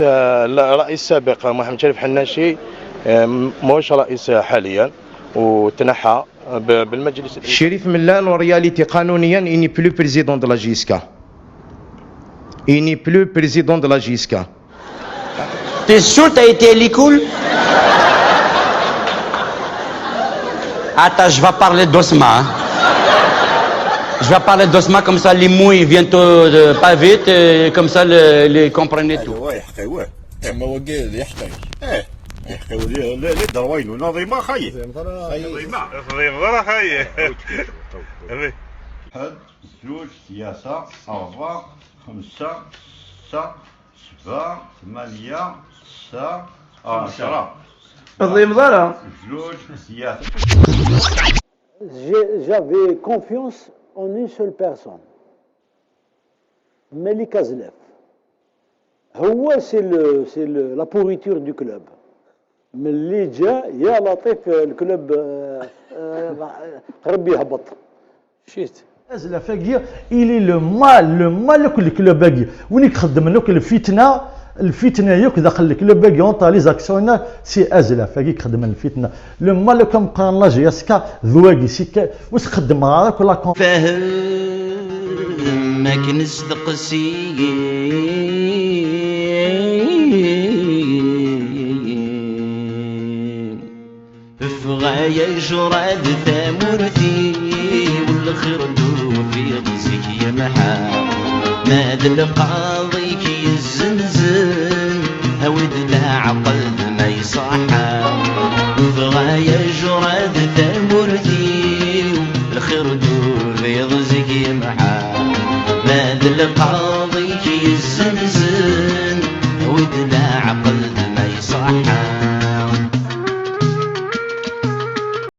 الرئيس السابق محمد شريف حناشي ماهوش رئيس حاليا وتنحى بالمجلس. شريف ملال en réalité قانونيا il n'est plus président de la JSK. Il n'est plus président de la JSK. T'es sûr que t'as été à l'école? Attends, je vais parler doucement, hein. Je vais parler doucement, comme ça les mots ils viennent pas vite, et comme ça les comprenez tout. هو يحقي واه ما هو قال يحقي ايه يحقي لي دروين نظيمه خاي نظيمه نظيمة خاي. واحد زوج ثلاثة أربعة خمسة ستة سبعة ثمانية تسعة 10. نظيم ضرا. زوج ثلاثة. J'avais confiance en une seule personne, Malik Azlaf. هو c'est la pourriture du club. ملي جا يا لطيف ال club قرب يهبط. شيت. ازلاف اكي il est le mal, le mal كل club اكي وين يخدم لك الفتنه الفتنه ياك داخل ال club اكي entre les actionnaires, c'est ازلاف اكي يخدم الفتنه le mal كم قران la JSK ذواقي c'est واش خدم راك ولا فهم ما كنصدق سي فغايا جراد ثامورتي والخير في غزك يا محا ما ذا القاضي كي الزنزن هود لا عقل ما يصحى فغايا جراد ثامورتي الخير في غزك يا محا ما ذا القاضي كي الزنزن.